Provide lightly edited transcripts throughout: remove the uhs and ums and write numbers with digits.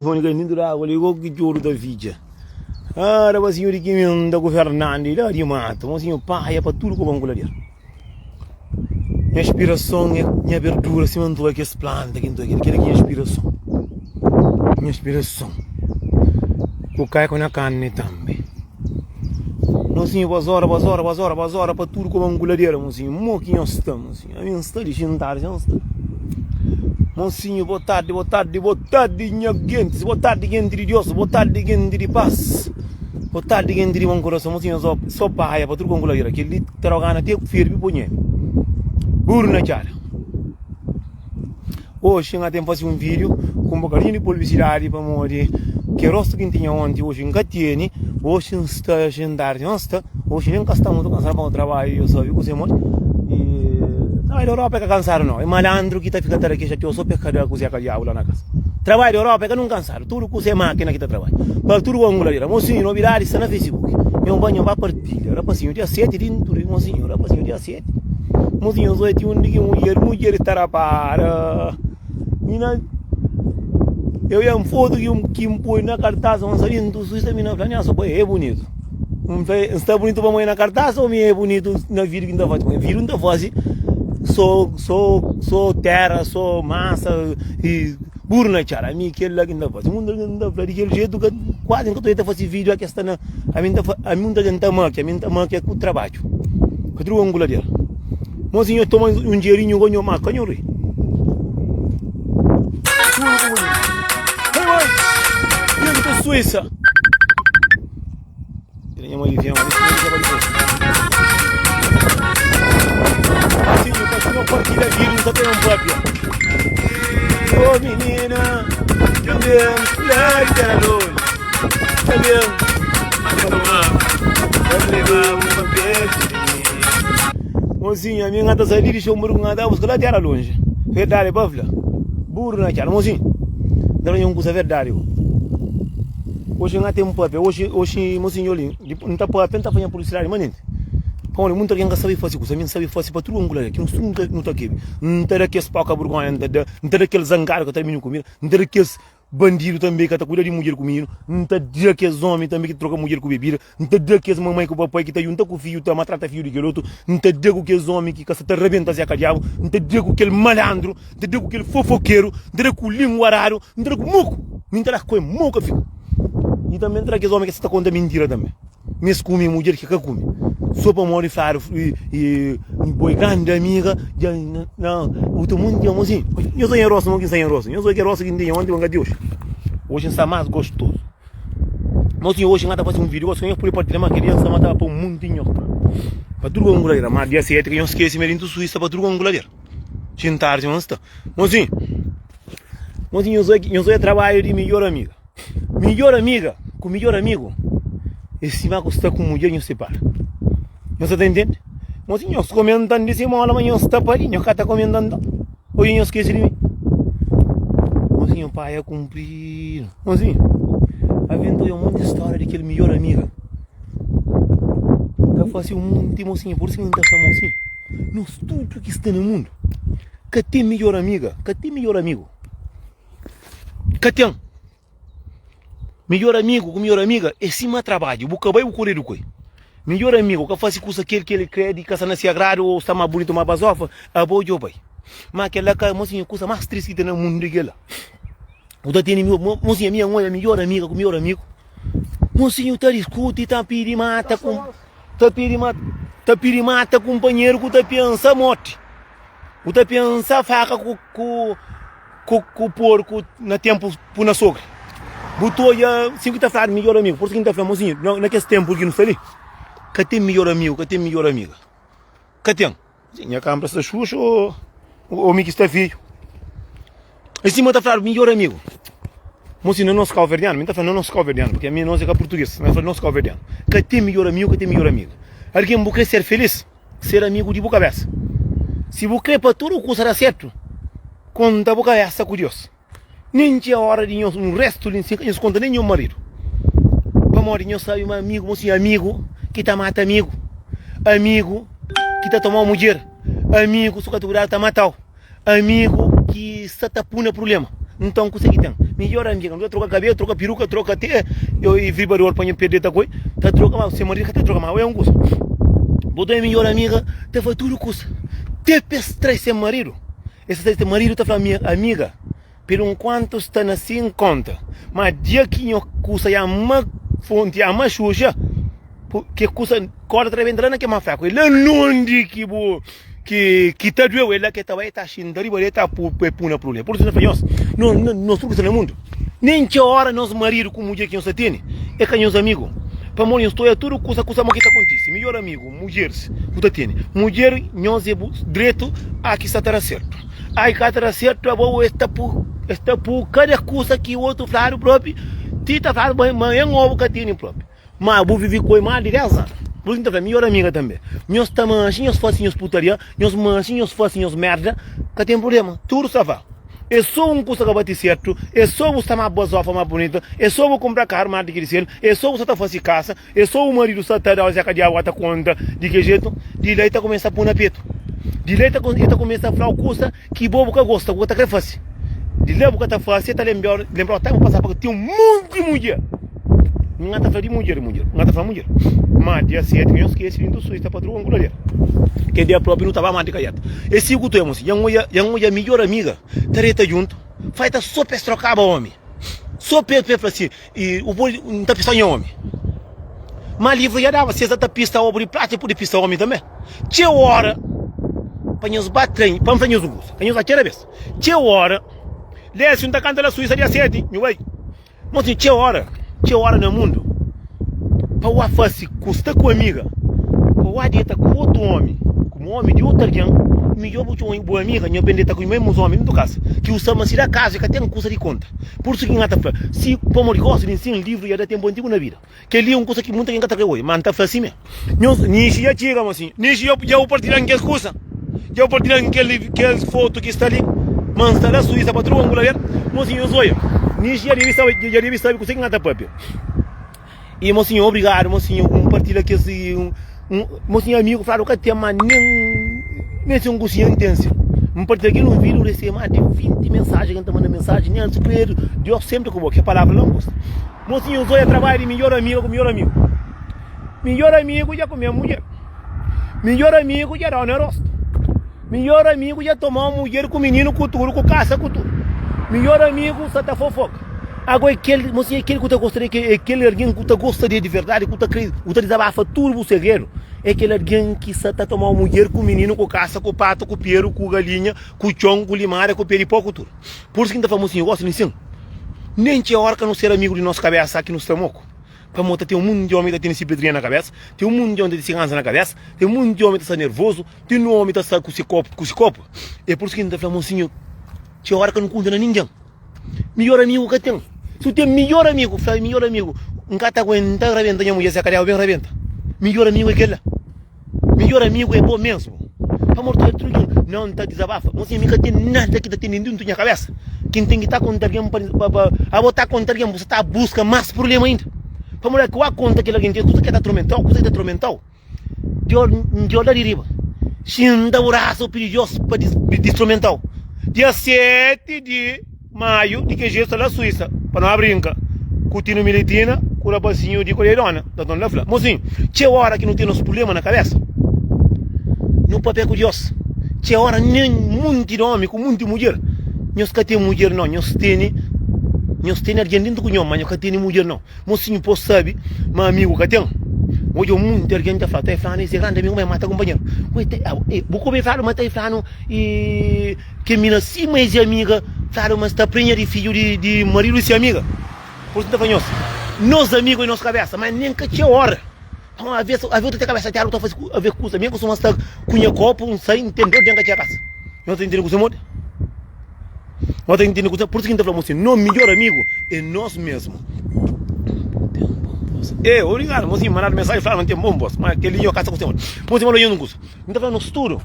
Fone kai dentro d'água li igual ki txoru ta fitxa. Ah, rapazinho di Kimenta ku Fernando la di matu, mozinho paia pa tudu kobon ku ladera. Nha inspirason é nha berdura sima N ta odja kes planta ki N ta odja kel-li ki é nha inspirason. Nha inspirason. Ku kai ku na karni tanbe. Mozinho, bas ora, bas ora, bas ora, bas ora pa tudu kobon ku ladera, mozinho. Mo ki nhos sta, mozinho? Ami N sta di xintadu dja N sta. Mosinhu, bo tardi, bo tardi, bo tardi nha gentis, bo tardi genti di Dios, bo tardi genti di pas, bo tardi genti di bon kurason. Mosinhu, so, so paia pa tudu kon ku ladera. Kel-li ta da gana te ferbi po nhemi. Buru na txada. Oxi N ten fase un vídiu ku un bokadinhu di publisidadi pamodi kel rostu ki N tinha onti oxi N ka tene. Oxi N sta xintadu dja N sta. Oxi nen N ka sta mutu kansadu pamodi trabadju dja sabe kuzê modi. Trabadju di Europa é ka kansadu nau. É malandru ki ta fika ta da kexa txeu so pa e ka da kuzê ka diabu la na kasa. Trabadju di Europa é ka nunka kansadu. Tudu kusa é mákina ki ta trabadja. Pa tudu anguladeira. Mosinhu, nobidadi sta na Facebook. Nho ba, nho ba partilha. Rapasinhu, dia 7 di tudu. Mosinhu, rapasinhu, dia 7. Mosinhu, só é ti undi ki mudjer, mudjer ta rapara. Mina, eu ia um foto ki um ki um poi na cartaz, um sarinto, suíça mina fla, nha só é bonito. Um fla, está bonito pa mãe na cartaz ou me é bonito na vídeo que tá fazendo? Vídeo não tá fazendo só só só terra, só massa e Burro na txada, ami kel la ki N ta fase. Mundu algen ta fla di kel jetu ka kuazi N ka ta ta fase vídiu a ke sta na ami N ta ami mundu algen ta makia, ami N ta makia ku trabadju. Ka tudu un guladera. Mosi nho toma un djerinhu go nho ma ka nho ri. Tudu ku bu Hey mãe, Dentro Suíça. Nha mãe vem, olha, isso não depois. Assim, eu passo uma partida aqui, não tá tendo um papel. Ô menina, também, lá de terra longe, também, Mozinho, a minha tá saindo de chão, burro, tá buscando lá terra longe. Verdade, bafla. Burro na tchau, mozinho. Dá um coisa verdade. Oxi N ka ten papia, oxi, oxi mosinhu li, N ta papia, N ta faze nha publisidadi manenti. Pamodi munti algen ka sabe faze kusa, mi N sabe faze pa tudu un kula ki nu ta kebe. N ta da kes poka burgonha, N ta da, N ta da kel zangadu ka ta da mininu kumida, N ta da kes bandidu tanbe ka ta kuida di mudjer ku mininu, N ta da kes omi tanbe ki ta troka mudjer ku bebida, N ta da kes mamai ku papai ki ta junta ku fidju ta matrata fidju di kel otu, N ta da ku kes omi ki ka sa ta rabenta zeka diabu, N ta da ku kel malandru, N ta da ku kel fofokeru, N ta da ku linguaradu, N ta da ku moku, mi N ta da ku e moka fika. I tanbe N ta da kes omi ki sa ta konta mintira tanbe, mi es kume mudjer ki ka kume, so pamodi fladu i bo e grandi amiga, dja na otu mundu dja mosinhu. Nhos oja nha rostu, mo ki N sta nha rostu, nhos oja kel rostu ki N tinha onti, ma N ka ti oxi. Oxi N sta mas gostozu. Mosinhu, oxi N ka ta fase un vídiu, gosi ka nhos pode partilha, ma kel dia N sta ma ta pa un munti nhos pa tudu ku anguladera, ma dia 7 ka nhos skese ma dintu Suísa pa tudu ku anguladera. Xintadu sima N sta. Mosinhu, mosinhu, nhos oja, nhos oja trabadju di midjor amiga. Midjor amiga ku midjor amigu é sima ku sta ku mudjer nhos separa. Nhos sta ta intende? Mosinhu, nhos komenta-m di simola ma nhos sta pa li, nhos ka ta komenta-m nton. Oji nhos skese di mi. Mosinhu, paia kunpridu. Mosinhu, aventa oja un monti stória di kel midjor amiga. Ta fase un monti mosinhu, pur isu ki N ta fla mosinhu. Nos tudu ki sta na mundu ka ten midjor amiga, ka ten midjor amigu. Ka ten. Midjor amigu ku midjor amiga é sima trabadju, bu ka bai bu koredu ku el. Midjor amigu ka fase kusa kel ki el kre di ka sta na si agradu ô sta más bunitu má bazofa, abo djo bai. Má kel-la ka, mosinhu, kusa más tristi ki ten na mundu é kel-la. Bu ta tene, mosinhu, ami N odja midjor amiga ku midjor amigu, mosinhu ta diskuti, ta pidi mata ku. Ta pidi ma ta pidi mata kunpanheru ku ta pensa morti. Bu ta pensa faka ku ku ku ku porku na tenpu pu na sogri. Bu ta odja sin ki ta fladu midjor amigu. Pur isu ki N ta fla mosinhu, na kes tenpu ki nu sta li, ka ten midjor amigu, ka ten midjor amiga. Ka ten. Nha kanbra sta xuxu ô omi ki sta fidju. E sima ta fladu midjor amigu. Mosi na nos kauverdianu, mi ta fla na nos kauverdianu, purki ami nos é ka purtugês, mi ta fla nos kauverdianu. Ka ten midjor amigu, ka ten midjor amiga. Algen bu kre ser felis, ser amigu di bu kabesa. Si bu kre pa tudu kusa da sertu, konta bu kabesa ku Dios. Nen txia ora di nhos un restu li nsin ka nhos konta nen nho maridu. Pamodi nhos sabe ma amigu, mosinhu, amigu ki ta mata amigu, amigu ki ta tomau mudjer, amigu su ka ta kuidadu ta matau, amigu ki sa ta pui na prubléma. Nton kuse ki ten? Midjor amiga, nu ta troka kabelu, troka peruka, troka te e vibrador pa nha perde ta koi, ta troka ma se maridu ka ta troka ma é un kusa. Bo ta midjor amiga ta fai tudu kusa, te pa es trai se maridu, es ta trai se maridu ta fla mi amiga per un kuantu sta na sin konta, ma dia ki nho kusa ya ma fonti ya ma xuxa ke kusa korda ta rebenta la na ke ma fraku, e la nonde ki bu ki ki ta dueu, e la ke ta bai e ta xinta riba el e ta pu e puna prule. Pur isu na fla nhos, no nos tudu ki sta na mundu, nen txeu ora nos maridu ku mudjer ki nhos ta tene e ka nhos amigu, pamodi nhos ta oia tudu kusa kusa mau ki ta kontise. Midjor amigu, mudjeris ku ta tene mudjer, nhos e bu dretu a ki sta ta da sertu, a ki ka ta da sertu abo es ta pu es ta pu kada kusa ki otu fladu propi ti ta fladu ma en obu ka tene propi. Ma bu vivi ku el más di 10 anu. Pur isu N ta fla, midjór amiga tanbê. Nhos ta manxe, nhos fase nhos putaria, nhos manxe, nhos fase nhos mérda, ka ten prubléma. Tudu sta va. É sô un kusa ka bate sértu, é sô bu sta más bazófa, más bunita, é sô bu kunpra karu más di ki di sel, é sô bu sta ta fase kasa, é sô bu maridu sta ta da-u zeka diabu ka ta konta di ki jetu. Di la el ta kumesa pô na petu. Di la el ta kumesa fla-u kusa ki bo bu ka gosta, bu ka ta kre fase. Di la bu ka ta fase, el ta lenbrau, lenbrau ténpu pasadu pabia ten un monti mudjer. N ka ta fla di mudjer, mudjer, N ka ta fla mudjer. Ma dia 7 ka nhos skese di ntu suísta patrua nkulader. Kel dia propi nu ta ba mati kaiata. E si ku tu e mosi, dja N odja, dja N odja midjor amiga ta deta djuntu, faita so pa es trokaba omi. So pa es fla si, i u pode, N ta pista nha omi. Ma livru dja daba, si es ta pista obu di plata, e pode pista omi tanbe. Txeu ora pa nhos ba trai, pa N fla nhos un kusa, pa nhos atxera bes. Txeu ora, Lésiu N ta kanta la Suísa dia 7, nhu bai. Mos ten txeu ora, txeu ora na mundu pa oa fase ku sta ku amiga, pa oa deta ku otu omi, ku omi di otu algen, midjor bu txoma bu amiga nho ben deta ku mesmus omi dentu kasa, ki u sta ma si da kazu e ka ten kusa di konta. Pur isu ki N ta fla, si pamodi gosi di nsina livru ya da tenpu antigu na vida. Kel-li é un kusa ki munta algen ka ta krê obi, má N ta fla simé. Nhos, Nixi dja txiga, mosinhu. Nixi, dja bu partilha-m kes kusa? Dja bu partilha-m kel, kel fotu ki sta li? Ma N sta la Suísa pa truka un kula del? Mosinhu, nhos oia. Nixi dja debe sabe, dja debe sabe kuse ki N ta papia. I, mosinhu, obrigadu, mosinhu, N partilha kes, un, un, mosinhu, amigu fladu ka ten ma nen, nen si un kusinha N ten si. N partilha kel un vídiu, N resebe más di 20 mensajen ki N ta manda mensajen, Nelson, kredu, Deus senpri ku bo. Ke palavra la N gosta. Mosinhu Zoia trabadja di midjor amiga ku midjor amigu. Midjor amigu dja kume mudjer. Midjor amigu dja dau na rostu. Midjor amigu dja tomau mudjer ku mininu ku tudu, ku kasa ku tudu. Midjor amigu sa ta fofoka. Ago é kel, mosinhu é kel ku ta gosta di é kel algen ku ta gosta di di verdadi, ku ta kre, ku ta dizabafa tudu bu segredu. É kel algen ki sa ta tomau mudjer ku mininu ku kasa ku patu ku peru ku galinha ku txon ku limaria ku pé di pau ku tudu. Pur isu ki N ta fla mosinhu, gosi li sin, nen txeu óra ka nu ser amigu di nos kabésa ki nu sta moku. Pamodi ta ten un monti di ómi ki ta tene si pedrinha na kabésa, ten un monti di ómi ki ta ten si kansa na kabésa, ten un monti di ómi ki ta sta nervozu, ten un ómi ki ta sta ku si kopu, ku si kopu. É pur isu ki N ta fla mosinhu, txeu óra ka nu kunfia na ningen. Midjór amigu ka ten. Si bu ten midjór amigu, fla midjór amigu, N ka ta aguenta rabenta nha mudjer, si ka deba ben rabenta. Midjór amigu é kel-la. Midjor amigu é bo mesmu. Pamodi tu é tudu algen. Nau, N ta dizabafa. Mo sin, mi ka ten nada ki ta tene dentu nha kabesa ki N ten ki ta konta algen pa, pa, pa. Abo ta konta algen, bu sa ta buska mas prublema inda. Pamodi ki bu konta kel algen kel kusa ki ta tormentau, kusa ki ta tormentau. Dios, Dios la di riba. Xinta bu rasa, bu pidi Dios pa distormentau. Dia 7 di. Maiu di ke jetu sta la Suísa pa no brinka ku Tinu Militina ku rapasinhu di Koreia Dona ta torna fla, Mosinhu, txeu ora ki nu ten nos prublema na kabesa, nu papia ku Dios. Txeu ora nen munti di omi ku munti mudjer, nhos ka ten mudjer nau, nhos tene, nhos tene algen dentu ku nho, ma nhos ka tene mudjer nau. Mosinhu pô sabe ma amigu ka ten. Odja un munti algen ta fla, Ta e flanu es é grandi amigu ma e mata kunpanheru. Ui, ta, e, bu ka obi fladu ma ta e flanu e. Ke mina sima es e amiga fladu ma sta prenha di fidju di maridu di se amiga. Pur isu N ta fla nhos, nos amigu e nos kabesa, ma nen ka txeu ora. Pamodi aves aves ta ten kabesa txadu ta fasi aves kusa. Mi N kustuma sta ku nha kopu, N sai, N ten dor di N ka txega kasa. Nhos ta intende kuse modi? Nhos ta intende kuse? Pur isu ki N ta fla mos, nos midjor amigu e nos mesmu. E, obrigadu, mosinhu mandadu mensaji fladu ma N ten bon vos, ma kel li nho ka sta ku se modi. Mosinhu fala nhos un kusa, N ta fla nos tudu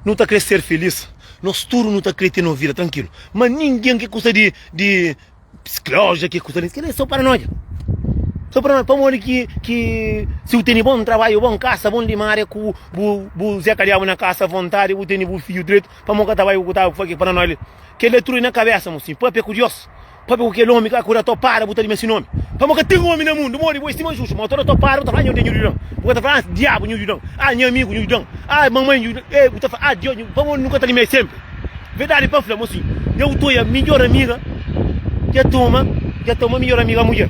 nu ta kre ser filis. Nos tudu nu ta kre ten nos vida trankilu, ma ningen ke kusa di di psiklójia ke kusa di kel-li é so paranoia. So paranoia. Pamodi ki ki si bu tene bon trabadju, bon kasa, bon limaria ku bu bu Zé Kadiabu na kasa avontadi, bu tene bu fidju dretu, pamodi ka ta bai bu ta fla ke paranoia li. Kel-li é tudu na kabesa, mosinhu. Papia ku Dios. Pabia ku kel omi ka ku da topada bu ta limia si nomi. Pamo ka ten omi na mundu modi bo é sima Xuxa, ma ta da topada bu ta fla ah nho Deus nhu djudan. Bu ka ta fla ah diabu nhu djudan, ah nha amigu nhu djudan, ah mamai nhu djudan, eh bu ta fla ah Deus nhu pamo nu ka ta limia sempri. Verdadi pa fla mosinhu, nha utoia midjor amiga dja toma dja toma midjor amiga mudjer.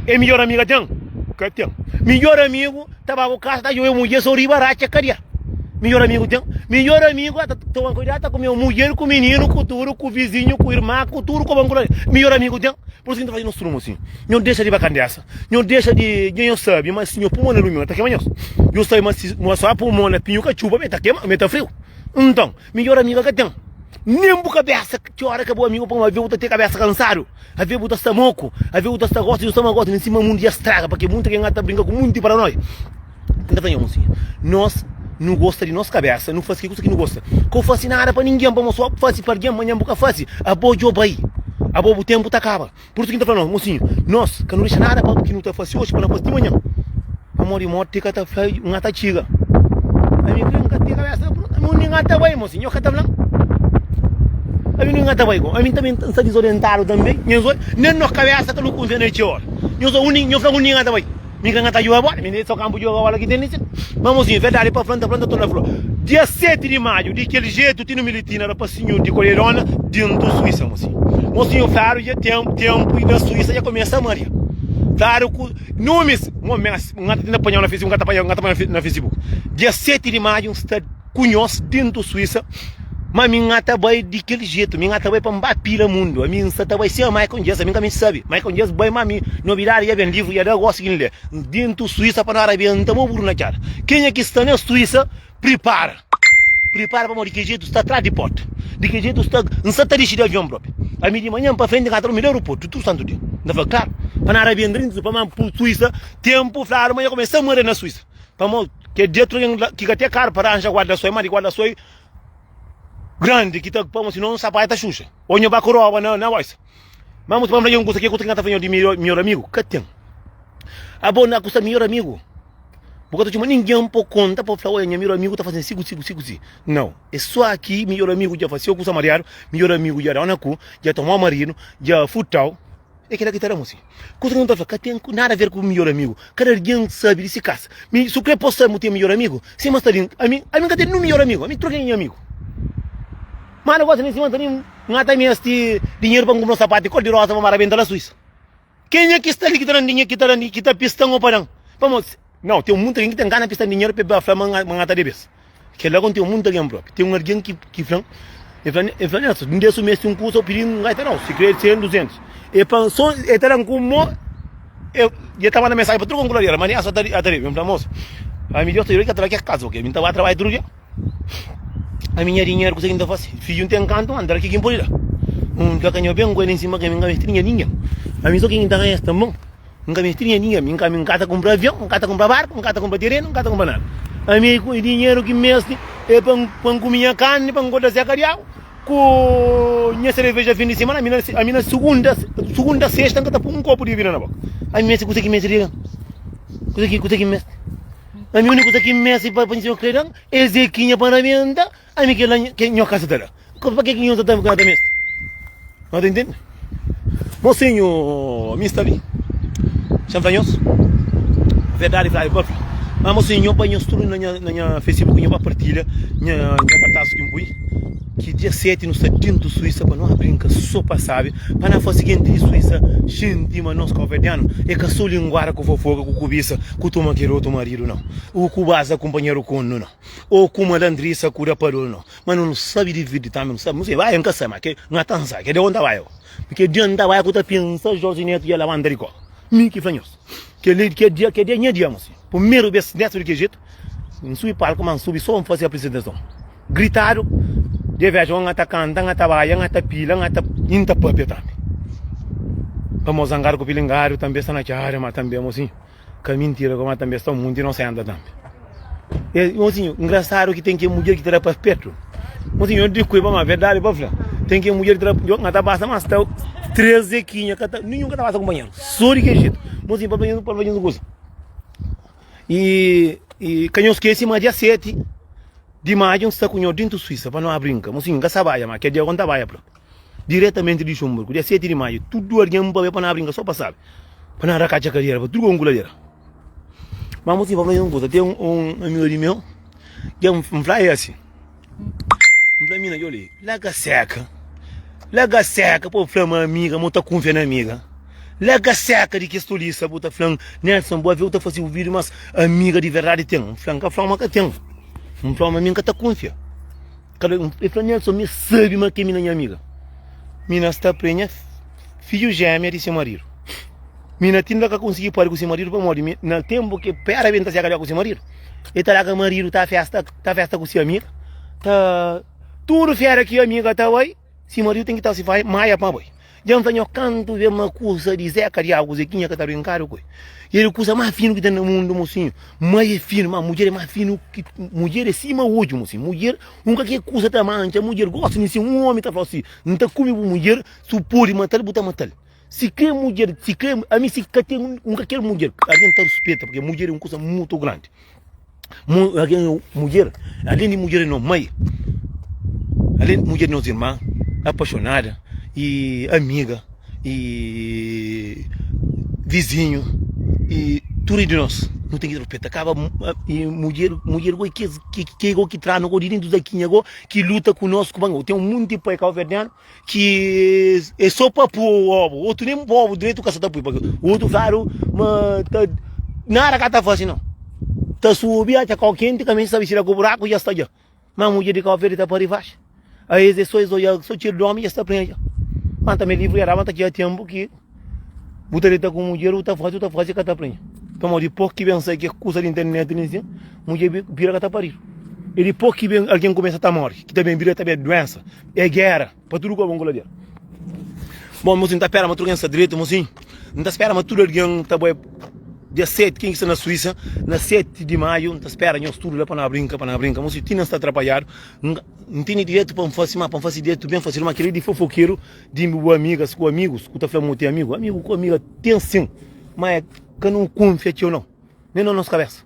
E midjor amiga ten? Ka ten. Midjor amigu ta ba ku kasa ta djobe mudjer so riba ratxa kadia. Midjor amigu ten? Midjor amigu ta toma kuidadu ta kume mudjer ku mininu ku tudu ku vizinhu ku irma ku tudu ku banku la. Midjor amigu ten? Pur isu ki N ta fla nos tudu mosinhu, nho dexa di bakandesa, nho dexa di nho sabi ma si nho pui mon na lumi ta kema nhos. Nho sabi ma si nho sa pui mon na pinhu ka txuba me ta kema me ta friu. Nton, midjor amiga ka ten. Nen bu kabesa txora ka bu amigu pamodi avê bu ta ten kabesa kansadu, avê bu ta sta moku, avê bu ta sta gosi, bu sta ma gosi, nen sima mundu dja straga, pake mundu ta ken ta brinka ku munti paranoia. N ta fla nha mosinha, nos nu gosta di nos kabesa, nu fasi ke kusa ki nu gosta. Ka bu fasi nada pa ningen, pamodi so bu fasi pa algen, manhan bu ka fasi, abo djo bai, abo bu tenpu ta kaba. Pur isu ki N ta fla nos, mosinhu, nos ka nu dexa nada pa ki nu ta fase oji pa nu fase ti manhan. Pamodi morti ka ta fla N ka ta txiga. Ami kre N ka ten kabesa prontu, ami undi N ka ta bai, mosinhu, nho ka ta fla-m. Ami undi N ka ta bai go? Ami tanbe N sta dizorientadu tanbe, nha zoi, nen nos kabesa ka nu kunfia na txeu ora. Nho fla undi, nho fla undi N ka ta bai. Mi ka ta juga bola, mi ne so kampu juga bola ki ten li sin. Ma mosinhu, verdadi pa fla, N ta fla, N ta torna fla. Dia 7 di maiu, di kel jetu ti nu militina rapasinhu di Koledona dintu Suísa, mosinhu. Mosinhu fladu dja ten tenpu i na Suísa dja kumesa maria. Fladu ku nomis, mo mes, N ka ta tenta panhau na Facebook, N ka ta panhau, N ka ta panhau na Facebook. Dia 7 di maiu N sta ku nhos dintu Suísa, ma mi N ta bai di kel jetu, mi N ta bai pa N ba pila mundu, ami N sa ta bai sima Michael Jackson, ami N ka meste sabe, Michael Jackson bai ma mi nobidadi dja ben, livru dja da, gosi ki N lé, dintu Suísa pa N arabenta mo buru na txada. Kenha ki sta na Suísa, pripara, pripara pamodi kel jetu sta tras di porta, di kel jetu sta, N sa ta dixi di avion propi, ami di manhan pa frenti N ka ta durmi na aeroportu tudu santu dia, N ta fla klaru, pa N arabenta dintu pa Suísa, tenpu fladu ma dja kumesa mara na Suísa. Pamodi kel dia tudu algen ki ka ten karu pa ranja guarda-sol, má di guarda-sol grandi ki ta pamodi sinon sapatu ta xuxa ô nho ba ku roba na na bolsa. Má mutu pa N fla nho un kusa, ke kusa ki N ka ta fla nho di midjór amigu? Ka ten. Abo na kusa midjór amigu, bu ka ta txoma ningen pa konta pa fla, oia nha midjór amigu ta faze si ku si ku si ku si. Nau, é sô aki midjór amigu dja fase-u kusa mariadu, midjór amigu dja da-u na ku, dja toma-u maridu, dja furta-u. É kela ki ta da mosi. Kusa ki nu ta fla ka ten nada a ver ku midjor amigu. Kada algen sabi di si kasa. Mi su kre pos sabi mu ten midjor amigu, sima sta li ami, ami ka ten ninhun midjor amigu, ami troka nha amigu. Ma na gosi nin sima sta li N ta mesti dinheru pa N kumpra un sapatu di kor di roza pa N ba rabenta la Suisa. Kenha ki sta li ki ta dan dinheru, ki ta dan, ki ta pistan o pa dan? Pamodi, nau, ten munti algen ki ten gana pistan dinheru pa e ba fla ma N ta debe-s. Kel-la konta un monti algen propi. Ten un algen ki ki fla-m, el fla, el fla, Nelson, un dia su meste un kusa, u pidi-m, N ka ta da-u, si kre 100, 200. E fla-m, so e ta da-m ku un mo, e e ta manda mensajen pa tudu konkuladera, ma Nelson ta ta riba. N fla, mosu, ami Deus ta juda, ki ka ta da ke kaza, oke, mi ta ba trabadja tudu dia. Ami nha dinheru, kusa ki N ta fase? Fidju N ten kantu, ma N ta da ke ki N pode da. N fla ka nho ben ku el ensima, ke mi N ka meste dinheru di ningen. Ami so ke ki N ta ganha es ta mon. N ka meste dinheru di ningen. Mi N ka ta kunpra avion, N ka ta kunpra barku, N ka ta kunpra terenu, N ka ta kunpra nada. Ami ku dinheru ki N meste é pa N kume nha karni, pa N korta seka di agu ku nha sereveja fin di simana. Ami na ami na sugunda sugunda sexta N ka ta pui un kopu di bebida na boka. Ami meste kusa ki meste di algen? Kusa ki kusa ki N meste? Ami uniku kusa ki N meste pa pa sinhor kre da-m é zekinha pa N rabenta. Ami kel la ke nho ka sa ta da. Pa ke ki nho sa ta ta meste? Nho ta intende? Mosinhu, mi sta li. Xa-m fla nhos verdadi fladu pa fla. Ma mosinhu, nho bai nhos tudu na nha na nha Facebook, nho ba partilha nha nha kartas ki N pui, ki dia 7 nu sta dentu Suísa pa no brinka so pa sabi, pa na fasi kenti di Suísa xinti ma nos kauverdianu e ka so linguada ku fofoka ku kubisa ku tuma kel otu maridu nau, u ku baza kunpanheru konu nau, o ku malandrisa ku rapadura nau. Ma nu sabi di vida tambi nu sabi, nu sabi, bai N ka sai ma ke N ta nsa ke de onta bai ke dia N ta bai ku ta pensa Jorge Neto dja labanta di koba mi ki fla nhos ke li ke dia ke dia nha dia mosi primeru bes neto di ke jetu N subi palku ma N subi so N fasi apresentason gritadu de veja N ta kanta N ta baia N ta pila N ta N ta papia tambi pamo zangadu ku pilingadu tambi sta na txada ma tambi mosi. Ka mintira ma tanbe sta munti inosenta tanbe. E mosinhu, ngrasadu ki ten ke mudjer ki ta da pa petu. Mosinhu, yo di kui pa ma verdadi pa fla. Ten ke mudjer ki ta da, yo nga ta pasa mas ta 3 zekinha ka ta, ninhun ka ta pasa kumpanheru. So di ke jetu. Mosinhu, pa fla pa fla nhos un kusa. E, e ka nhos skese ma dia 7 di maiu N sta ku nho dintu Suisa pa no a brinka. Mosinhu, N ka sa baia ma ke dia ku N ta baia propi. Diretamenti di Luxemburgo, dia 7 di maiu, tudu algen pa bai pa na brinka so pa sabi, pa na rakatxa kadera, pa tudu konku ladera. Ma mosinhu pa fla un kuza, ten un amigu di meu, dja N fla el asi, N fla mina, dja li, laga seka, laga seka pa bu fla ma amiga, ma bu ta kunfia na amiga, laga seka di kes tolisa, bu ta fla-m, Nelson, bu avê bu ta fase bu vídiu, mas amiga di verdadi ten? N fla, N ka fla-u ma ka ten, N fla-u ma mi N ka ta kunfia. El fla Nelson ma el sabe ma kel mina nha amiga. Mina sta prenha fidju jémia di se maridu. Mina tinda ka konsigi pari ku se maridu pamodi na ténpu ki pera ben ta seka ku se maridu, el ta larga maridu ta festa ta festa ku se amiga. Ta tudu fera ki amiga ta bai, se maridu ten ki ta si fai maia pa bai. Dja N fla nho kantu ben ma kusa di Zeka Diabu ku Zekinha ka ta brinkadu ku el. El é kusa más finu ki ten na mundu, mosinhu. Mai é finu, ma mudjer é más finu ki mudjer é sima odju, mosinhu. Mudjer, un ka ke kusa ta mantxa mudjer gosta di si un omi ta fla si, N ta kume bu mudjer, si bu pode matal, bu ta matal. Si kre mudjer, si kre, ami si ka ten un ka kel mudjer, algen ta ruspeta, purke mudjer é un kusa mutu grandi. Mu, algen, mudjer, alén di mudjer é nos mai, alén di mudjer é nos irman, apaxonada i amiga i vizinhu i tudu di nos. Nu ten ki ruspeta. Kaba i mudjer, mudjer go ki ki go ki tranu go di dentu zakinha go ki luta ku nos ku banga. Ten un monti pai kauverdianu ki é so pa pui obu, otu nem obu diretu ka sa ta pui, pabia otu fladu ma ta nada ka ta fasi nau, ta subi atxa kau kenti ka meste sabi si la ku buraku dja sta dja, ma mudjer di Kau Verdi ta pari faxi, aes é so es odja so txeru di omi dja sta prenha dja, ma tanbe livru dja daba ta txega tempu ki bu ta deta ku mudjer bu ta fasi bu ta fasi ka ta prenha, pamodi dipos ki ben sai ke kusa di internet li nsin mudjer bira ka ta paridu, e dipos ki ben algen kumesa ta mori ki ta ben bira ta ben duensa. É gera pa tudu kobon ku ladera. Bom, mosinho, N ta pera ma tudu algen sta dretu, mosinho. N ta spera ma tudu algen ta bai dia 7, ken ki sta na Suísa, na 7 di maiu, N ta spera nhos tudu la pa na brinka, pa na brinka. Mosinho, ti na sta atrapalhadu. N tene diretu pa N fase, ma pa N fase diretu ben fasidu, ma keli di fofokeru di bu amigas ku amigus ku ta fla ma bu ten amigu. Amigu ku amiga ten sin, ma é ka nu kunfia txeu nau, nen na nos kabesa.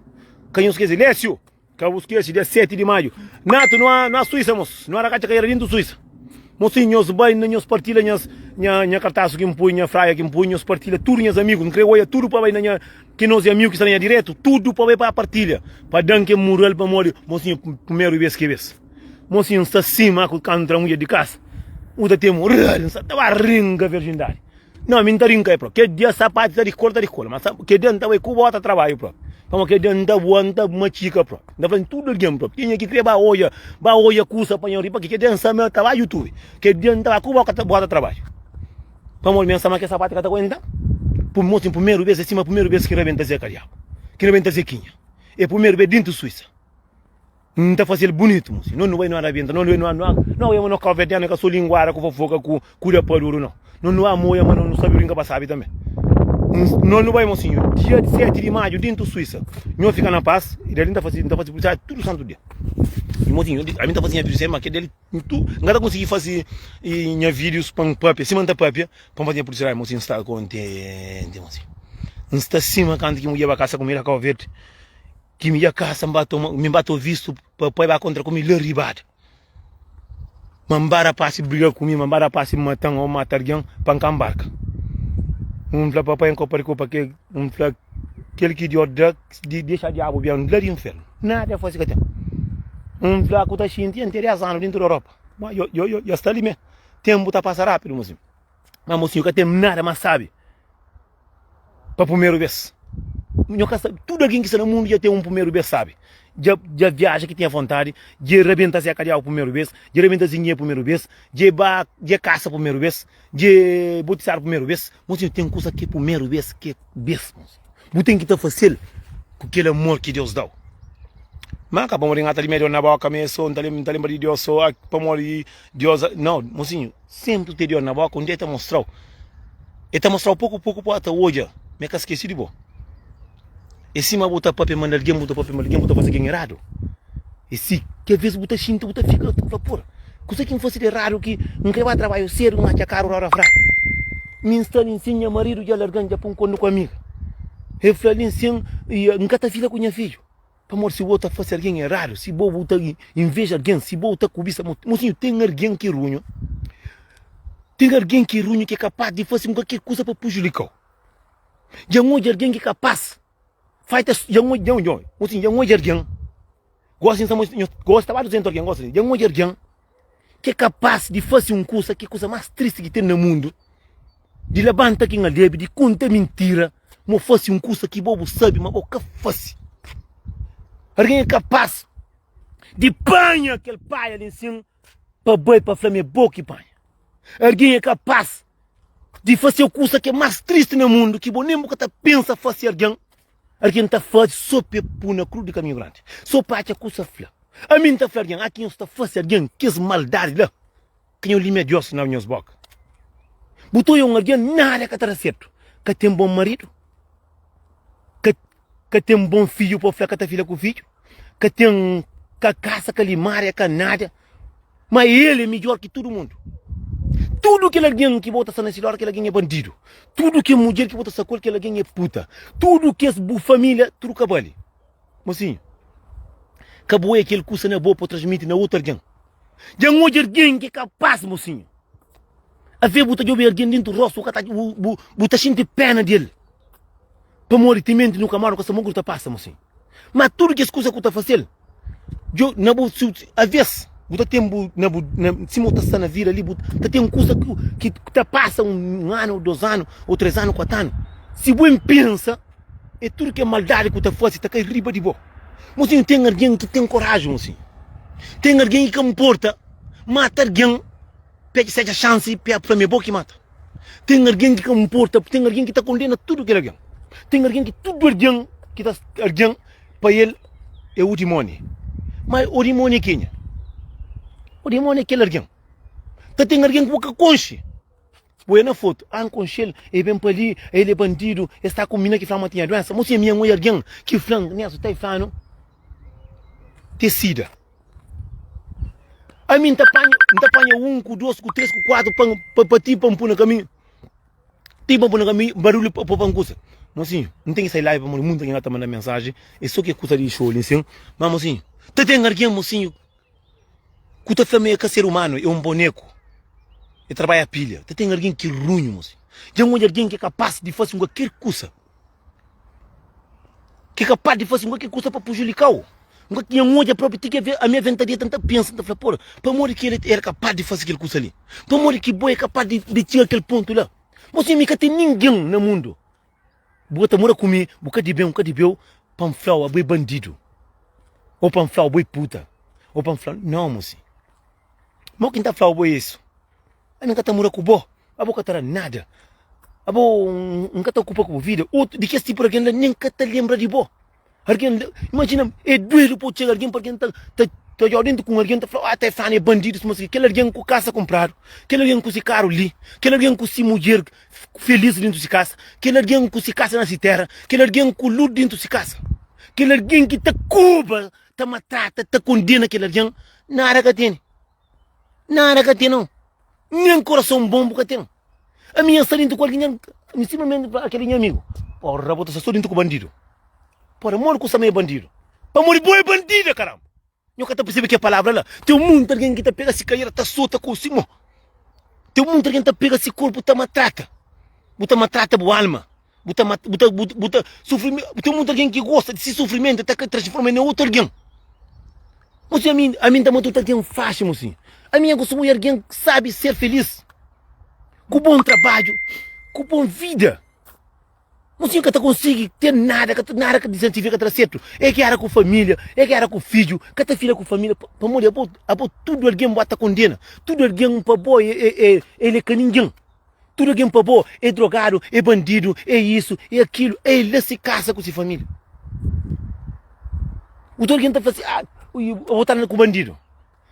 Ka nhos skese, Lésiu! Ka bu skese, dia 7 di maiu. Natu, nu a, nu a Suísa, mos. Nu a rakatxa kaera dintu Suísa. Mosinhu, nhos bai na nhos partilha nhas, nha, nha kartasu ki N pui, nha fraia ki N pui, nhos partilha tudu nhas amigu. N kre oia tudu pa bai na nha, ki nos é amigu ki sta na nha diretu, tudu pa bai pa partilha, pa dan ke mural pamodi, mosinhu, primeru bes ki bes. Mosinhu, N sta sima ku kantu N tra mudjer di kasa, u ta ten mural, N sta ta ba rinka virjindadi. Não, mi nta rinka própi. Kel dia sapatu ta di kola, ta di kola. Mas kel dia nta bai ku bota trabalhu própi. Pamodi kel dia nta bua, nta matxika própi. Nta fla tudu algen própi. Kenha ki kre ba odja, ba odja kusa pa nha riba ki kel dia nsa ma ta ba youtube. Kel dia nta ba ku bota, bota trabalhu. Pamodi mi nsa ma kel sapatu ka ta aguenta. Pur primeru bes é sima primeru bes ki rabenta Zé Kadiabu, ki rabenta Zekinha. É primeru bes dintu Suísa. N ta faze-l bunitu, mosi. No nu bai no rabenta, no nu bai no no no oia ma no kauverdianu é ka so linguada ku fofoka ku ku da pa duru no. No nu ama oia ma no nu sabe brinka pa sabi tanbe. No nu bai mosinhu dia 7 di maiu dintu Suísa. Nho fika na pas i dali N ta faze N ta faze publisidadi tudu santu dia. I mosinhu ami N ta faze nha video ma kel dali N tu N ka ta konsigi faze nha videos pa N papia sima N ta papia pa N faze nha publisidadi mosinhu N sta kontenti mosinhu. N sta sima kantu ki mudjer ba kasa ku mi la Kau Verdi. Ki mi dja kasa, N ba toma, mi ba ta vistu pa pai ba kontra ku mi la ribada. Ma N ba rapasi briga ku mi, ma N ba rapasi matan o mata algen pa N ka nbarka. N fla papai N ka pari ku pa ke, N fla kel ki Dios da, di dexa diabu ben la di infernu. Nada fasi ka ten. N fla ku ta xinti, N ten 10 anu dintu di Europa. Ma yo, yo, yo, yo sta li me. Tempu ta pasa rapidu, mosinhu. Ma mosinhu ka ten nada mas sabi. Pa primeru bes. Nho ka sabe, tudu algen ki sta na mundu dja ten un primeru bes sabi. Dja, dja viaja ki tinha vontadi, dja rabenta Zé Kadiau primeru bes, dja rabenta Zinguinha primeru bes, dja ba, dja kasa primeru bes, dja botisadu primeru bes. Mosinhu, ten kusa ki é primeru bes ki é bes, mosinhu. Bu ten ki ta fasel ku kel amor ki Deus dau. Ma ka pamodi N ata li medo na boka mi é so, N ta lenbra di Deus so, pamodi Deus, nau, mosinhu. Senpri ten Deus na boka, un dia el ta mostra-u. El ta mostra-u poku poku pa ta odja ma el ka skese di bo. É sima bu ta papia mal di algen, bu ta papia mal di algen, bu ta faze algen eradu. É si ki aves bu ta xinti, bu ta fika ta fla, Pur, kuzê ki N faze di eradu ki N krê ba trabadju sedu, N atxa karu roda fraku? Mi N sta li nsin, nha maridu dja larga-m, dja pô-m kondu ku amiga. El fla li nsin, N ka ta fika ku nha fidju. Pamodi si bo ta fase algen eradu, si bo bu ta inveja algen, si bo ta kubisa, mosinhu, ten algen ki runhu. Ten algen ki é runhu ki é kapás di fase un kualker kuza pa prujudika-u. Dja N odja algen ki é kapás fai ta dja N odja dja N dja N odja algen gosi N sta mostra nhos gosi ta ba 200 algen gosi dja N odja algen ki é kapás di fase un kuza ki é kuza más tristi ki ten na mundu di labanta ki N alebe di konta mintira ma bu fase un kuza ki bo bu sabe ma bo ka fase. Algen é kapás di panha kel paia li nsin pa bai pa fla ma é bo ki panha. Algen é kapás di fase kusa ki é más tristi na mundu ki bo nen bu ka ta pensa fase algen, algen ta fase so pa e pui na krus di kaminhu grandi, so pa atxa kusa fla. Ami N ta fla algen, aki nhos ta fase algen kes maldadi la, ka nho limia Dios na nhos boka. Bu ta oia un algen nada ka ta da sertu, ka ten bon maridu, ka ka ten bon fidju pa fla ka ta fila ku fidju, ka ten ka kasa, ka limaria, ka nada, ma el é midjor ki tudu mundu. Tudu kel algen ki bo ta sta na si ladu, kel algen é bandidu. Tudu kel mudjer ki bo ta sta ku el, kel algen é puta. Tudu kes bu familia, tudu ka bali. Mosinhu, ka bo é kel kusa na bo pa transmiti na otu algen. Dja N odja algen ki é kapaz, mosinhu. Avê bu ta djobe algen dentu rostu, bu ka ta, bu, bu, bu ta xinti pena di el. Pamodi timenti nu ka móre, nu ka sta mon ku nu ta pasa, mosinhu. Ma tudu kes kusa ku ta fasel, djo, na bu, si, avês bu ta ten bu, na bu, na, sima bu ta sta na vida li, bu ta ten kusa ku, ki ta pasa un anu, dos anu, ô tres anu, kuatu anu. Si bu pensa, é tudu ke maldadi ku ta fase ta kai riba di bo. Mosinhu, ten algen ki ten koraji, mosinhu. Ten algen ki ka nporta mata algen. P'e ki seja xansi p'e fla ma é bo ki mata. Ten algen ki ka nporta, ten algen ki ta kondena tudu kel algen. Ten algen ki tudu algen ki ta algen pa el é o dimóni. Ma o dimóni é kenha? O dimóni é kel algen. Ta ten algen ki bu ka konxe. Bu é na fotu, ah, N konxe-l, el ben pa li, el é bandidu, el sta ku mina ki fla ma tinha duensa. Mosinha, mi N oia algen ki fla-m, Nelson, ta e fla-nu te sida. Ami N ta panha, N ta panha un ku dos ku tres ku kuatru pa pa pa ti pa N pui na kaminhu, ti pa N pui na kaminhu barulhu pa pa N kusa. Mosinhu, N ten ki sai live pamodi munta algen la ta manda mensaji, é so ke kusa di xou li nsin. Ma mosinhu, ta ten algen mosinhu ku ta fla ma e ka ser umanu, é un boneku, e trabadja pilha. Ta ten algen ki runhu mosinhu. Dja N odja algen ki é kapas di fase un kualker kusa. Ki kapaz di fase kualker kusa pa prejudika-u. N ka tinha N odja propi ti ki ami aventa dia ta pensa, N ta fla, Pora, pamodi ki el era kapaz di fase kel kusa li? Pamodi ki bo é kapaz di txiga kel pontu la? Bo sibi mi ka ten ningen na mundu. Bu ka ta mora ku mi, bu ka dibe-m, bu ka dibeu pa N fla-u abo é bandidu, ô pa N fla-u abo é puta, ô pa N fla-u. Nau, mosi. Mo ki N ta fla-u abo é isu? Ami N ka ta mora ku bo, abo ka ta da nada. Abo N ka ta okupa ku bu vida. Otu di kes tipu di algen la nen ka ta lenbra di bo. Algen la, imajina, é duedu pa bu txega algen pa algen ta ta ta odjau dentu ku un algen ta flau, ah ta e flanu é bandidu suma si. Kel algen ku kasa kunpradu, kel algen ku si karu li, kel algen ku si mudjer felis dentu si kasa, kel algen ku si kasa na si tera, kel algen ku lus dentu si kasa, kel algen ki ta koba, ta matrata, ta kondena kel algen, nada ka tene. Nada ka ten nau. Nen korason bon bu ka ten. Ami N sta dintu ku algin, mi simplesmenti fla akeli nha amigu, Porra, bo ta sta so dintu ku bandidu. Porra, modi ku sta ma e bandidu? Pamodi bo e bandida, karamba! Nho ka ta persebe ke palavra la. Ten munti algin ki ta pega si kaira ta sota ku si mo. Ten munti algin ta pega si korpu ta matrata. Bu ta matrata bu alma. Bu ta mata, bu ta, bu, bu ta sufrimi, ten mutu algen ki gosta di si sufrimentu ta ka transforma na otu algen. Mosi, ami, ami N ta mata otu algen faxi, mosi. Ami N kustuma oja algen ki sabi ser felis, ku bon trabadju, ku bon vida. Mosi, N ka ta konsigi ten nada, ka ta, nada ka dizentiva, ka ta da sertu. É gera ku familia, é gera ku fidju, ka ta fila ku familia, pamodi abo, abo tudu algen bo ta kondena, tudu algen pa bo é, é, é, el é ka ningen. Tudu algen pa bo é drogadu, é bandidu, é isu, é akilu, é el la se kasa ku se família. Otu algen ta fla si, ah, bo ta anda ku bandidu.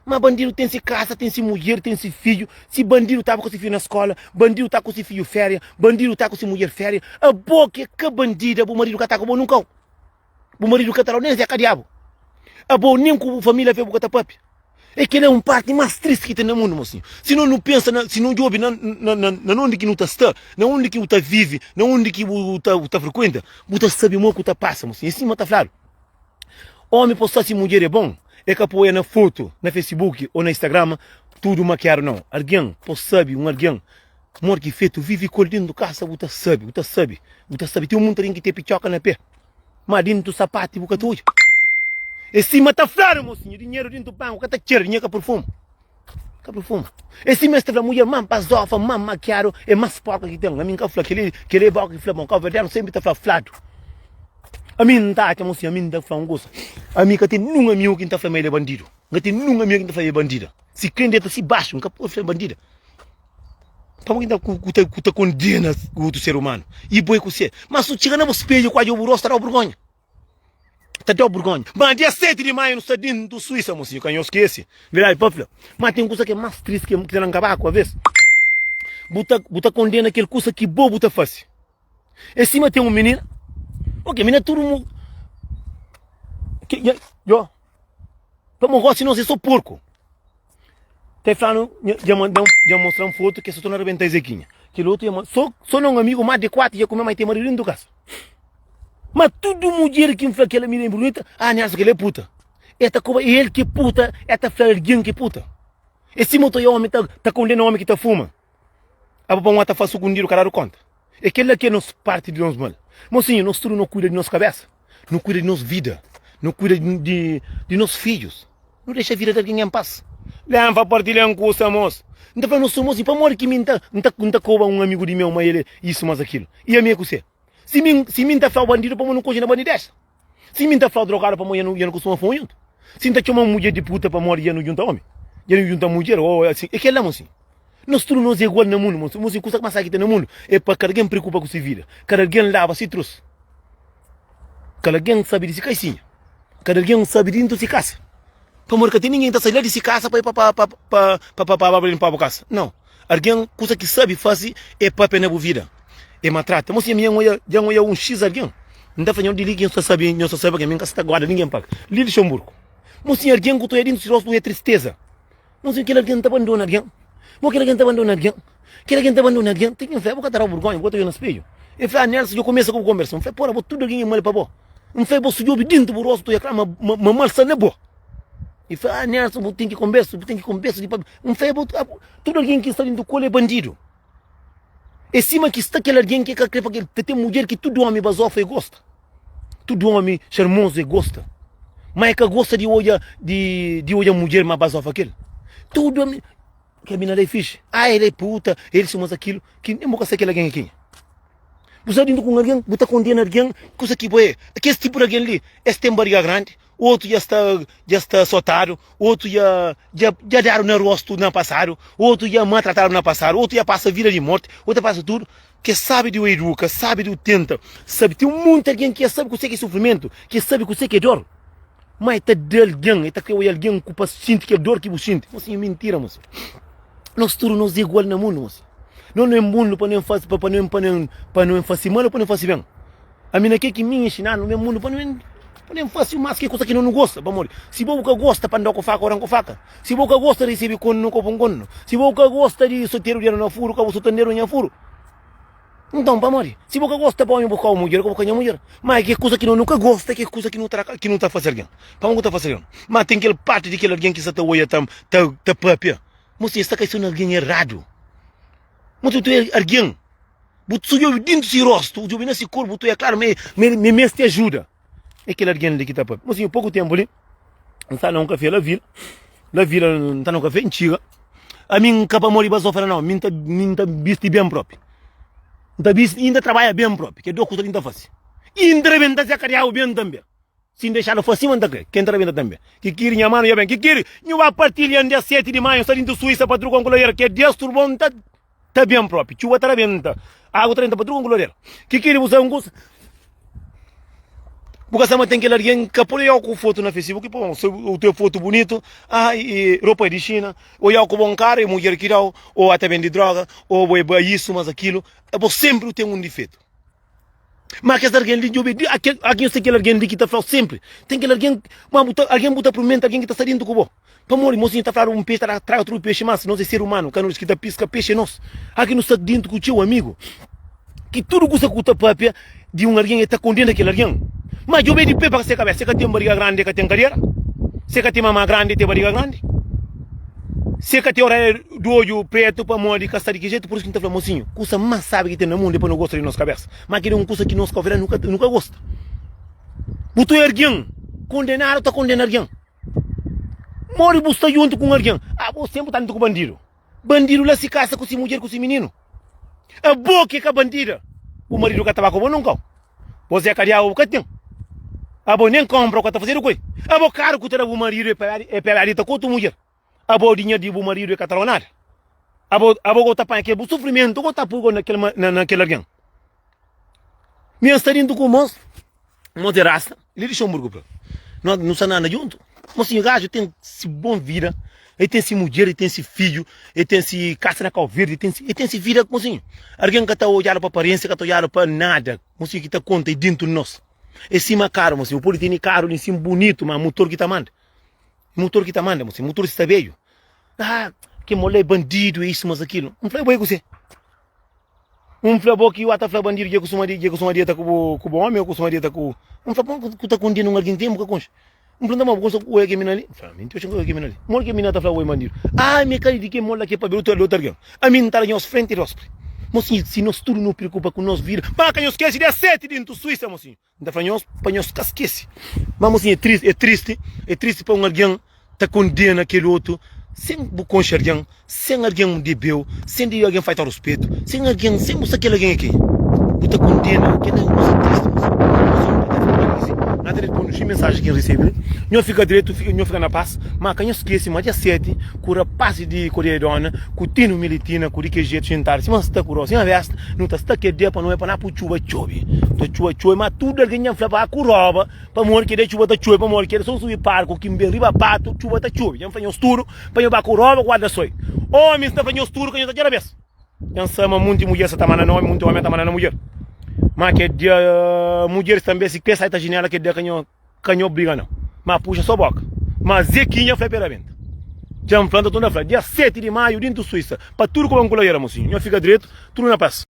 Ma bandidu ten se kasa, ten se mudjer, ten se fidju. Si bandidu taba ku se fidju na skola, bandidu ta ku se fidju féria, bandidu ta ku se mudjer féria. Abo ki é ka bandida, bu maridu ka ta ku bo nunka. Bu maridu ka ta dau nen zeka diabu. Abo nen ku bu familia fe bu ka ta papia. E kela é un parti mas tristi ki ten na mundu, mosinhu. Si no nu pensa na, si no djobi na, na, na, na undi ki nu ta sta, na undi ki bu ta vivi, na undi ki bu ta, bu ta frekuenta, bu ta sabi mo ku ta pasa, mosinhu. É sima ta fladu, omi pa sta si mudjer é bon, e ka poi na fotu na Facebook o na Instagram. Tudu makiadu nau. Algen po sabi un algen modi ki fetu vivi ku el dentu kasa bu ta sabi, bu ta sabi, bu ta sabi. Ten un monti algen ki ten pitxoka na pe, ma dentu sapatu bu ka ta odja. É sima ta fladu mosinhu, dinheru dentu banku ka ta txera, dinheru ka purfumu. Ka purfumu. É sima es ta fla mudjer ma bazofa, ma makiadu é mas porka ki ten. Ami N ka fla, kel-li é boka ki fla, ma kabuverdianu senpri ta fla fladu. Ami N ta atxa mosinhu, ami N ta fla un kusa, ami ka ten ninhun amigu ki N ta fla ma el é bandidu. N ka ten ninhun amiga ki N ta fla el é bandida. Si krê N deta si baxu, N ka pode fla el é bandida. Pamodi ki N ta ku ta kondena otu ser umanu? I bo é kusé? Ma su txiga na bu spedju ku odja bu rostu ta da-u burgonha. Ta da-u burgonha. Ma dia 7 di maiu nu sta dentu Suísa, mosinhu, ka nhos skese. Verdadi pa fla. Ma ten kusa ki é más tristi ki ta da-m kabaku aves. Bu ta bu ta kondena kel kusa ki bo bu ta fase. É sima ten un minina, ok, minina tudu mu ki yo. Pamodi gosi nos é so porku. Ta flanu dja mandam dja mostram foto ke so torna rebenta Ezequinha. Kel otu dja so so na un amigu mas de 4 dja kume ma e ten maridu dentu kasa. Ma tudu mudjer ki N fla kel mina é bunita, ah Nelson kel é puta. E ta koba el ki puta, e ta fla algin ki puta. É sima otu omi ta ta kondena omi ki ta fuma. Abo pa un ta fasi sukundidu ka dadu konta. É kel-la ki é nos parti di nos mal. Mosinhu, nos tudu no kuida di nos kabesa, no kuida di nos vida, no kuida di di nos fidjus. No dexa vida di algin en pas. Lenfa partilha un kusa, mos. N ta fla nos tudu, mosinhu, pamodi ki mi N ta N ta N ta koba un amigu di meu ma el é isu mas akilu? I ami é kusé? Si mi si mi N ta fla-u bandidu, pamodi nu konxe na bandidesa? Si mi N ta fla-u drogadu pamodi dja nu dja nu kustuma fuma juntu? Si N ta txoma un mudjer di puta pamodi dja nu djunta omi? Dja nu djunta mudjer o asin? É kel-la, mosinhu. Nos tudu nos é igual na mundu, mosinhu. Mosinhu, kusa ki más sábi ki ten na mundu é pa kada algen preokupa ku se vida, kada algen laba se trus, kada algen sabe di se kaisinha, kada algen sabe dintu se kasa. Pamodi ka ten ningen ki ta sai la di se kasa pa pa pa pa pa pa pa ba bu kasa. Nau. Algen kusa ki sabe fase é papia na bu vida, é maltrata. Mosinhu, ami dja N odja dja N odja un xis algen. N ta fla nho di li ki nho ta sabe, nho ta sabe pa ke mi N ka sta guarda ningen pa li Luxemburgo. Mosinhu, algen ku ta odja dintu si rostu é tristeza. Mosinhu, kel algen ta bandona algen. Mo kel algen ta bandona algen. Kel algen ta bandona algen. Ti ki N fla, bu ka ta da-u burgonha, bu ka ta odja na spedju. El fla, Nelson, dja kumesa ku bu konbersa. N fla, pora, bo tudu algen é mal pa bo. N fla, bo su djobe dintu bu rostu, ta odja kla ma ma mal sta na bo. El fla, ah, Nelson, bu ten ki konbersa, bu ten ki konbersa di pa. N fla, bo tudu algen ki sta dintu ku el é bandidu. É sima ki sta kel algen ki ka kre pa kel. Ta ten mudjer ki tudu omi bazofa e gosta. Tudu omi xarmozu e gosta. Ma e ka gosta di odja di di odja mudjer ma bazofa kel. Tudu omi kel mina la é fixi. Ah el é puta, el si mas akilu. Ki nen bu ka sa kel algen é kenha. Bu sta dintu ku un algen, bu ta kondena algen kusa ki bo é. Kes tipu di algen li, es ten bariga grandi. Otu dja sta dja sta sotadu, otu dja dja dja dadu na rostu na pasadu, otu dja maltratadu na pasadu, otu dja pasa vida di morti, otu dja pasa tudu. Ke sabe di eduka, sabe di tenta, sabe ten monti algen ki sabe kuse ki é sufrimentu, ki sabe kuse ki é dor, ma e ta da algen, e ta kre oia algen ku pa sinti kel dor ki bu sinti. Mosinhu, mintira mosinhu. Nos tudu nos é igual na mundu mosinhu. Nos no é mundu pa no fasi pa pa no pa no pa no fasi mal o pa no fasi ben. Ami na ke ki mi inxinadu no ben mundu pa no pa no fasi mas ke kusa ki no no gosta pamodi si bo bu ka gosta pa anda ku faka ora ku faka si bo ka gosta di risibi konno ka bu konno si bo ka gosta di soteru dedu na furu ka bu sota dedu nha furu nton pamodi si bo ka gosta pa omi bu kau mudjer ka bu ka nha mudjer ma ke kusa ki no no ka gosta ke kusa ki no ta ki no ta fasi algin pamodi ku ta fasi algin ma ten kel parti di kel algin ki sa ta oia ta ta ta papia mo si sta kai so na algin eradu mo tu algin Bu ta djobe dintu si rostu, bu djobe na si korpu, bu ta oja klaru ma e meste ajuda. É kel algen li ki ta papia. Mosinhu, poku tenpu li, N sta na un kafé la vila, la vila N ta na un kafé, N txiga, ami N ka pamodi bazofa la nau, mi N ta mi N ta bisti ben propi, N ta bisti i N ta trabadja ben propi, ke dos kusa ki N ta fasi. I N ta rebenta se kadiabu ben tanbe. Si N dexadu fasi sima N ta kre, ken ta rabenta tanbe? Kikiri nha manu, ya ben Kikiri! Nhu ba partilha N dia 7 di maiu, N sta dintu Suísa pa trukon ku ladera, ke dias turbon ta Ta ben propi, txuba ta rabenta, agu ta rabenta pa tudu ku ladera. Ki kiri bu sabe un kusa? Bu ka sabe ma ten kel algen ka pode oiau ku fotu na Facebook, pô, u ten fotu bunitu, ah, i ropa é di Xina, oiau ku bon kara, e mudjer ki dau, ou ata bende droga, ou bo é ba isu, mas akilu, bo senpri u ten un difetu. Ma kes algen li djobe di akel, akin yo kel algen li ki ta flau senpri. Ten kel algen, ma bu ta, algen bu ta prumenta algen ki ta sta dintu ku bo. Pamodi mosinhu ta fladu un pexi ta da traga tudu pexi, mas nos é ser umanu, ka nos ki ta piska pexi é nos. Aki nu sta dintu ku txeu amigu ki tudu kusa ku ta papia di un algen e ta kondena kel algen. Ma djobe di pe pa se kabesa, se ka ten bariga grandi e ka ten kadera, se ka ten mama grandi e ten bariga grandi. Si e ka ten orélia di odju pretu pamodi ka sta di ki jetu, pur isu ki N ta fla, mosinhu, kusa más sábi ki ten na mundu é pa nu gosta di nos kabésa. Má kel-li é un kusa ki nos kauverdianu nu ka, nu ka gosta. Bu ta oja algen kondenadu ta kondena algen. Modi bu sta djuntu ku un algen? Ah, bo sénpri ta djuntu ku bandidu. Bandidu la si kasa ku si mudjer ku si mininu. Abo ki é ka bandida, bu maridu ka ta ba ku bo nunka. Bo Zé Kadiabu bu ka ten. Abo nen konpra bu ka ta fazedu ku el. Abo karu ku ta da bu maridu é pa é pa dita ku otu mudjer. Abo dinheru di bu maridu é ka ta dau nada. Abo abo go ta panha kel bu sufrimentu go ta pui go na kel na na kel algen. Mi N sta dintu ku mos, mos di rasta li di Luxemburgo pa. No nu sta na anda djuntu. Mosinhu gaju ten si bon vida, el ten si mudjer, el ten si fidju, el ten si kasa na Kau Verdi, el ten si el ten si vida mosinhu. Algen ka ta odjadu pa aparensia, ka ta odjadu pa nada. Mosinhu ki ta konta é dintu di nos. É sima karu mosinhu, bu pode tene karu li sin bunitu, ma mutor ki ta manda. Mutor ki ta manda mosinhu, mutor sta bedju. Ah, ke mola é bandidu, é isu mas akilu. N fla, bo é kuse? Un fla bo ki u ata fla bandidu dja kustuma dja kustuma deta ku bo ku bo omi o kustuma deta ku un fla pamodi ku ta kondena un algin tempu ka konxe un fla nta ma bu konxe oia ke mina li un fla mi nta oca oia ke mina li modi ke mina ta fla oi bandidu ah mi ka di ke mola ke pabia otu otu algin ami nta da nhos frenti rospri mosinhu si nos tudu no preokupa ku nos vida ma ka nhos skese dia 7 dintu suisa mosinhu. N ta fla nhos pa nhos ka skese. Má mosinhu, é tristi, é tristi, é tristi pa un algen ta kondena kel otu sen bu konxe algen, sen algen debe-u, sen di algen falta ruspetu, sen algen, sen bu sa kel algen é kenha. Bu ta kondena, kel-la é un kuza tristi mosinhu. Mosinhu, N ta fla nhos ki si, N ta responde xi mensaji ki N resebe li. Nhos fika dretu, fika, nhos fika na pas, má ka nhos skese ma dia 7 ku rapazis di Kodeia Dóna, ku Tinu Militina, ku di kel jetu xintadu sima N sta ku Rosinha Vesta, Nu ta sta kel dia pa nu e pa na pui txuba txobe. Ta txuba txobe, ma tudu algen dja fla pa ku roba, pamodi kel dia txuba ta txobe, pamodi kel so subi parku ki ben riba patu, txuba ta txobe. Dja N fla nhos tudu pa nhos ba ku roba ku guarda soi. Omis, N ta fla nhos tudu ka nhos ta txera bes. Dja N sabe ma munti mudjer sa ta manda na omi, munti omi ta manda na mudjer. Ma kel dia mudjeris tanbe si kre sai ta jinela kel dia ka nho. Ka nho briga nau, ma puxa so boka. Ma Zequinha fla pera benta. Dja N fla, N ta torna fla, dia 7 di maiu, dintu Suísa, pa tudu ku banku la era, mosinhu. Nho fika dretu, tudu na pas.